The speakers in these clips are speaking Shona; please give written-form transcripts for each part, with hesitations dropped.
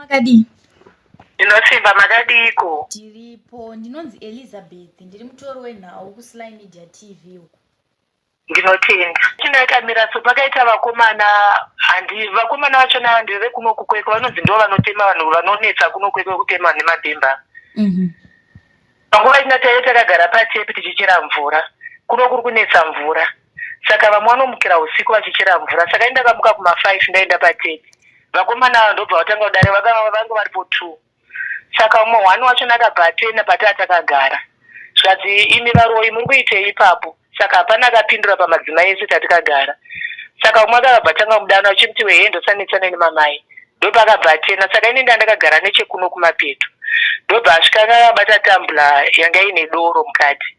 Makadii? Ndinosimba, makadiiko? Tiripo. Ndinonzi Elizabeth, ndiri mutori wenhau kuSly Media TV uku. Ndinotenda. Chino yakamira so pakaita vakomana handi vakomana vachona ndevekuno kukwekwe vanonzi ndo vanotema vanhu vanonetsa kuno kwekwe kutema nemabhemba. Panguva ina taive takagara patepi tichichera mvura. Kuno kuri kunetsa mvura. Saka vamwe vanomukira usiku vachichera mvura. Saka ini ndakamuka kuma 5 ndaenda patepi. Vakomana ava ndobva vatanga kudare vanga vanga varipo 2. Saka umwe one wachona akabva atena pataa takagara. Zvikanzi imi varoyi muri kuitei ipapo? Saka hapana akapindura pamadzimai ese tatikagara. Saka umwe akabva atanga mudano achimuti wehee ndosanetsana nemamai. Ndopakabva atena saka ini ndandakagara nechekuno kumapeto. Ndobva asvika akabata tambula yanga ine doro mukati.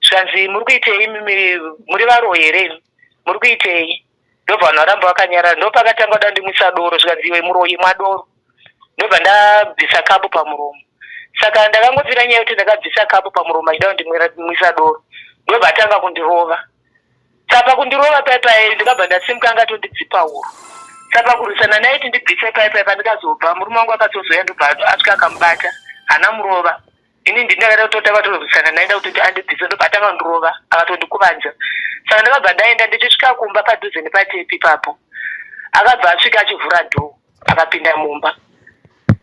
Zvikanzi muri kuitei imimi muri varoyi here imi? Muri kuitei? Ndobva vanhu varamba vakanyarara. Ndopakatanga kuda kundimwisa doro zvikanzi iwe muroyi imwa doro. Ndobva ndabvisa kapu pamuromo. Saka ndakangofira nyaya yekuti ndakabvisa kapu pamuromo achida kundimwisa doro. Ndobva atanga kundirova. Saka kundirova pai pai ndikabva ndasimuka anga atondidzipa huro. Saka kurwisana naye kuti ndibvise pai pai pandikazobva murume wangu akatozouya ndobva asvika akamubata. Haana murova. Ini ndini ndakaita kutotanga kutorwisana naye ndakutoti andibvise ndobva atanga kundirova akatondikuvadza. Saka ndakabva ndaenda ndichisvika kumba padhuze nepatepi ipapo. Akabva asvika achivhura dhoo akapinda mumba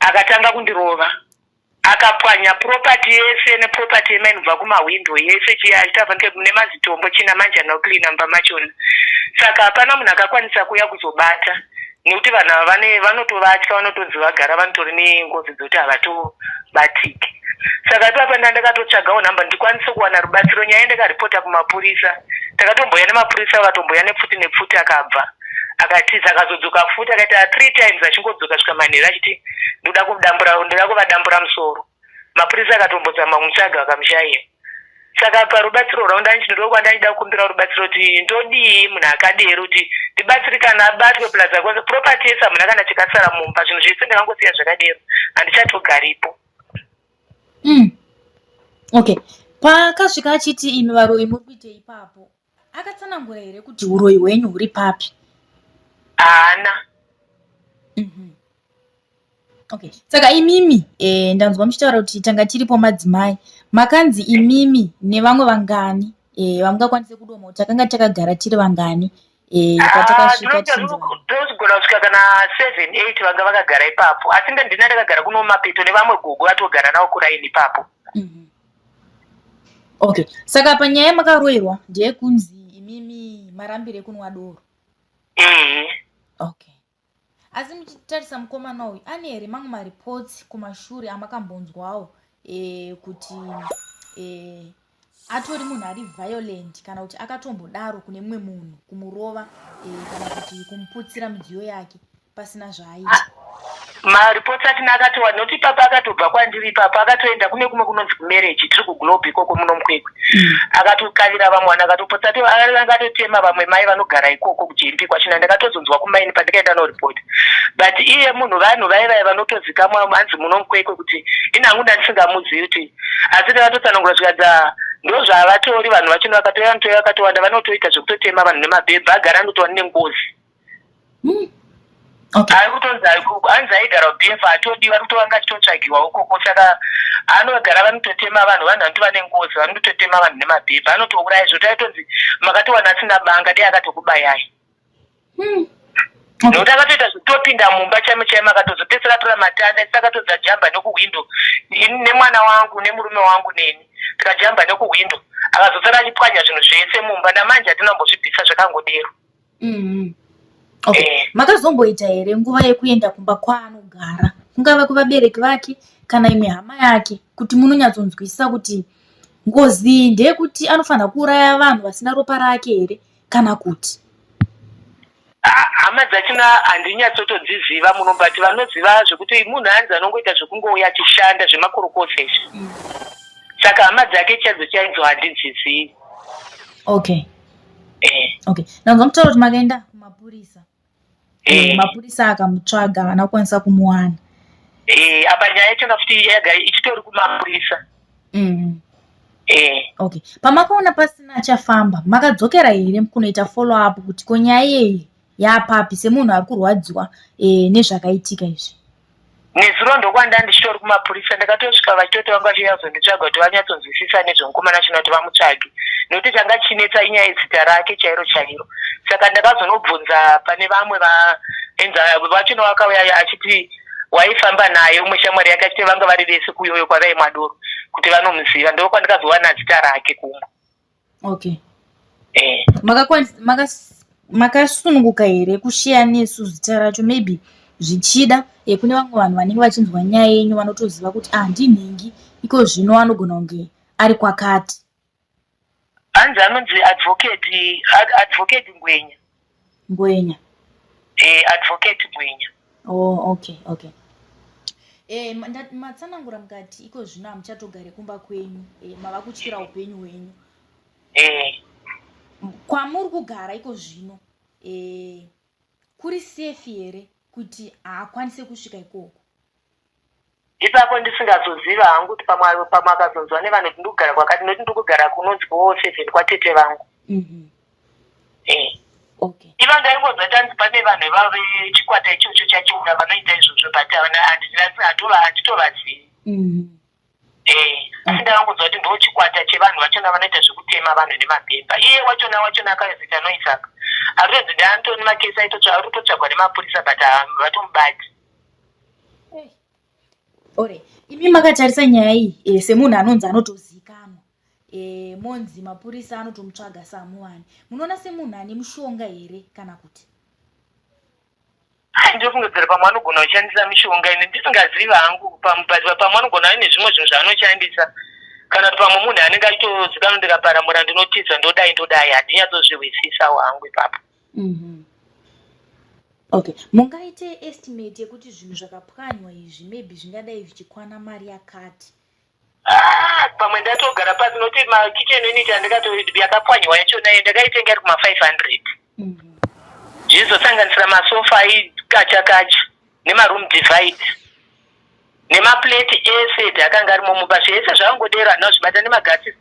akatanga kundirova. Akapwanya property yese neproperty yemaini kubva kumahwindo yese chiya achitava nemazitombo china manje anoda kucleana mumba machona. Saka hapana munhu akakwanisa kuuya kuzobata nekuti vanhu ava vane vanotovatya vanotonzi vagara vanotori nengozi dzekuti havatobatiki. Saka ipapa ndandakatotsvagawo nhamba ndikwanise kuwana rubatsiro nyaya ndakaripota kumapurisa. Takatombouya nemapurisa vakatomboya nepfuti nepfuti akabva. Akatiza akazodzoka futi akaita three times achingodzoka svika manheru achiti ndoda kudambura ndoda kuvadambura musoro. Mapurisa akatombozama kumutsvaga vakamushaiya. Saka parubatsiro rwangu ndandinoda kwandandida kukumbira rubatsiro kuti ndodii munhu akadero kuti ndibatsirikana abatwe plus akwanise property yese hamuna kana chakasara mumba zvinhu zvese ndakangosiya zvakadero handichatogaripo. Okay. Paakasvika achiti imi varoyi muri kuitei ipapo Akatsanangura here kuti huroyi hwenyu huri papi? Haana. Okay. Saka imimi eh, ndanzwa muchitaura kuti tanga tiripo madzimai makanzi imimi nevamwe vangani eh, vamungakwanise kudoma kuti takanga takagara tiri vangani eh, patakasvika tichinzi vanhu. Tozogona kusvika kana 7 8 vanga vakagara ipapo asi ndandina ndakagara kuno mapeto nevamwe gogo vatogara navo kuraini ipapo. Okay, saka panyaya yamakaroirwa ndeyekunzi imimi marambire kunwa doro. Ehe. Okay. Asi muchitarisa mukomana uyu ane here mamwe mareports kumashure amakambonzwawo e, kuti e, atori munhu ari violent kana kuti akatombodaro kune mumwe munhu kumurova e, kana kuti kumuputsira midziyo yake pasina zvaaita. Mareports atina akatowa nekuti ipapa akatobva kwandiri ipapo akatoenda kune kumwe kunonzi kumarriage tiri kuglobe ikoko muno mukwekwe akatokavira vamwe vanhu akatopotsa akatotema vamwe mai vanogara ikoko kujempi kwachina ndakatozonzwa kumaini pandikaenda noreport but iye munhu vanhu vai vai vanotozikamwa hanzi muno mukwekwe kuti ini hangu ndandisingamuzivi kuti asi ndakatotsanangura zvikadza ndozvavatori vanhu vachona vakatouya vanotoya vakatowanda vanotoita zvekutotema vanhu nemabhebha agara anotova nengozi Okay. Ari kutonzi hanzi aigara kuBF atodiwa ari kutova achitotsvagiwa ukoko saka anogara vanototema vanhu vanhu vanotova nengozi vanototema vanhu nemabhebha anotouraya zvoti aitonzi makatowana asina banga dei akatokubayai. Nokuti akatoita zvekutopinda mumba chaimo chaimo akatozopedzisira atora matanda isi akatodza jamba nekuhwindo ini nemwana wangu nemurume wangu neni tikajamba nekuhwindo akazosara achipwanya zvinhu zvese mumba namanje hatina kumbozvibvisa zvakangodero. Okay. Makazomboita here nguva yekuenda kumba kwaanogara kungava kuvabereki vake kana imwe hama yake kuti munonyatsonzwisisa kuti ngozi iyi ndeyekuti anofanira kuuraya vanhu vasina ropa rake here kana kuti? Hama dzachona handinyatsotodziziva muno but vanoziva zvekuti munhu anzi anongoita zvekungouya achishanda zvemakorokoza izvi. Saka hama dzake chaidzo chaidzo handidzizivi. Okay. Eh. Okay. Ndanzwa mutauro kuti makaenda kumapurisa. Mapurisa akamutsvaga havana kukwanisa kumuwana. Apa nyaya yachona futi yaga ichitori kumapurisa. Okay. Pamakaona pasina achafamba, makadzokera here kunoita follow up kuti ko nyaya iyeyi yapapi semunhu ari kurwadziwa nezvakaitika izvi? Nezuro ndokwanda ndichitori kumapurisa ndakatosvika vachitoti vanga vachinyazonditsvaga kuti vanyatsonzwisisa nezvemukomana chino kuti vamutsvage nekuti changa chinetsa inyaya yezita rake chairo chairo saka ndakazonobvunza pane vamwe vaenza vachona vakauya achiti waifamba naye umwe shamwari yake achiti vanga vari vese kuyoyo kwavaimwa doro kuti vanomuziva ndokwandikazowana zita rake kumwe. Okay. Eh. Makasununguka here kusheya nesu zita racho maybe zvichida eh, kune vamwe vanhu vanenge vachinzwa nyaya yenyu vanotoziva kuti ah ndinhingi iko zvino anogona kunge ari kwakati. Hanzi anonzi advocate advocate Ngwenya. Ngwenya. Eh, advocate Ngwenya. Oh, okay, okay. Eh, matsanangura mukati iko zvino hamuchatogare kumba kwenyu eh, mava kutyira upenyu hwenyu. Eh. Kwamuri kugara iko zvino eh, kuri safe here kuti haakwanise kusvika ikoko? Ipapo ndisingazoziva hangu kuti pamwe pamwe akazonzwa nevanhu kuti ndikugara kwakati nekuti ndikugara kunonzi kuoseven kwatete vangu. Mm -hmm. Eh. Okay. Iva ndaingonzwa tanzi pane vanhu ivavo vechikwata ichocho chachiura vanoita izvozvo but handitovazivi. Mm -hmm. Eh, asi ndakangonzwa kuti ndo chikwata chevanhu vachona vanoita zvekutema vanhu nemabhemba. Iye wachona wachona akazoita noise apa. Aritonzi ndiAntony Makesi aitotsva ari kutotsvagwa nemapurisa but havatomubati. Ore, imi makatarisa nyaya iyi e, semunhu anonzi anotozikanwa e, monzi mapurisa anotomutsvaga samuwani. Munoona semunhu ane mushonga here kana kuti? Hai ndofungidzira pamwe anogona kushandisa mishonga ini ndisingazivi hangu pamwe anogona aine zvimwe zvinhu zvaanoshandisa kana kuti pamwe munhu anenge achitozikanwa ndikaparamura ndinotiza ndodai ndodai handinyatsozvihwisisawo hangu ipapo. Mm -hmm. Okay, mungaite estimate yekuti zvinhu zvakapwanywa izvi maybe zvingadai zvichikwana mari yakati? Ah, pamwe ndatogara pasi nokuti makitchen unit andikato yakapwanywa yachona iyo ndakaitenga iri kuma 500 zvizosanganisira masofa aikacha kacha nemaroom divide nemaplate ese edi akanga arimo mumba zvese zvakangodero handina kuzvibata nemagasi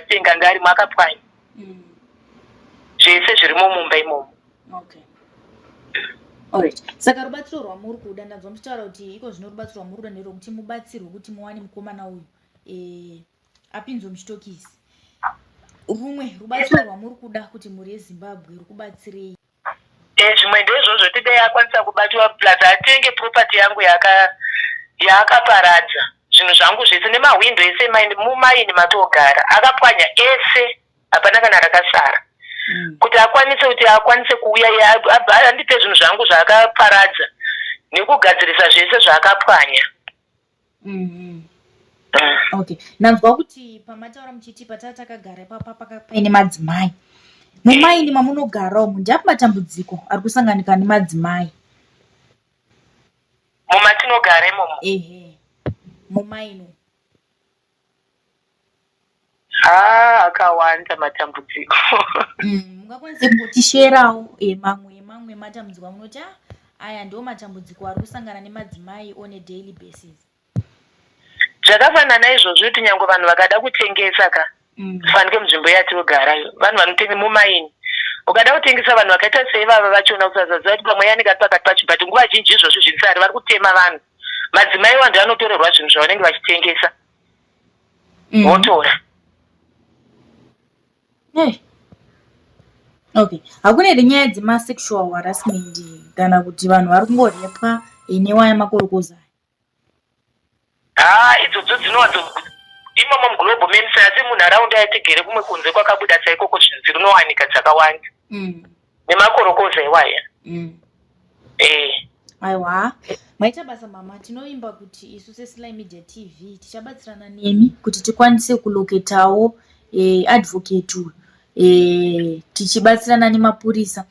tank anga arimo akapwanywa zvese zvirimo mumba imomo. Okay. Alright. Saka rubatsiro rwamuri kuda ndanzwa muchitaura kuti iko zvino rubatsiro rwamuri kuda nderwekuti mubatsirwe kuti muwane mukomana uyu eh, apinzwe muchitokisi. Rumwe rubatsiro rwamuri kuda kuti mhuri yeZimbabwe rukubatsirei? Eh, zvimwe ndezvozvo kuti dai akwanisa kubatwa plus atenge property yangu yaakaparadza zvinhu zvangu zvese nemahwindo ese mumaini matogara akapwanya ese hapana kana rakasara kuti akwanise kuti akwanise kuuya andipe zvinhu zvangu zvaakaparadza nekugadzirisa zvese zvaakapwanya. Okay, ndanzwa kuti pamataura muchiti pataa takagara ipapa paine madzimai mumaini mamunogara umu, ndiapi matambudziko ari kusanganika nemadzimai mumatinogara imomo? Ehe, mumaini. Haa, akawanda matambudziko. Mungakwanise kungotisherawo eh, mamwe mamwe matambudziko amunoti ah, aya ndiwo matambudziko ari kusangana nemadzimai on a daily basis? Zvakafanana izvozvo kuti nyange vanhu vakada kutengesa ka fanike munzvimbo yatinogara vanhu vanotenga mumaini ukada kutengesa vanhu vakaita seivava vachona kusazaziva kuti pamwe yanenge ari pakati pacho but nguva zhinji izvozvo zvirisari vari kutema vanhu madzimai wandi vanotorerwa zvinhu zvavanenge vachitengesa votora. Hey. Okay, hakuna here nyaya dzemasexual harassment kana kuti vanhu vari kungorepwa newaya makorokoza aya? Haa, idzodzo dzinowanzo imomo muglobal mems asi munharaunda yatigere kumwe kunze kwakabuda saikoko zvinhu dzinowanika dzakawanda nemakorokoza iwaya. Eh. Aiwa, maita basa mama. Tinovimba kuti isu seSly Media TV tichabatsirana nemi kuti tikwanise kuloketawo advocate uyu tichibatsirana nemapurisa.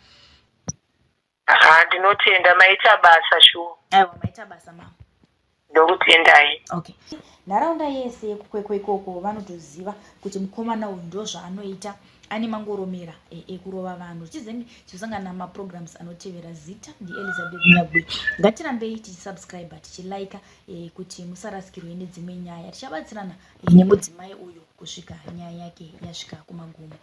Ha, ndinotenda, maita basa shuwa. Aiwa, maita basa mama. Ndokutendai. Okay. Nharaunda yese yekuKwekwe ikoko vanotoziva kuti mukomana uyu ndozvaanoita, ane mangoromera ekurova vanhu. Chizenge tichosangana namaprograms anotevera. Zita ndiElizabeth Nyagwe. Ngatirambei tichisubscribe tichilike kuti musarasikirwe nedzimwe nyaya. Tichabatsirana nemudzimai uyu kusvika nyaya yake yasvika kumagumo.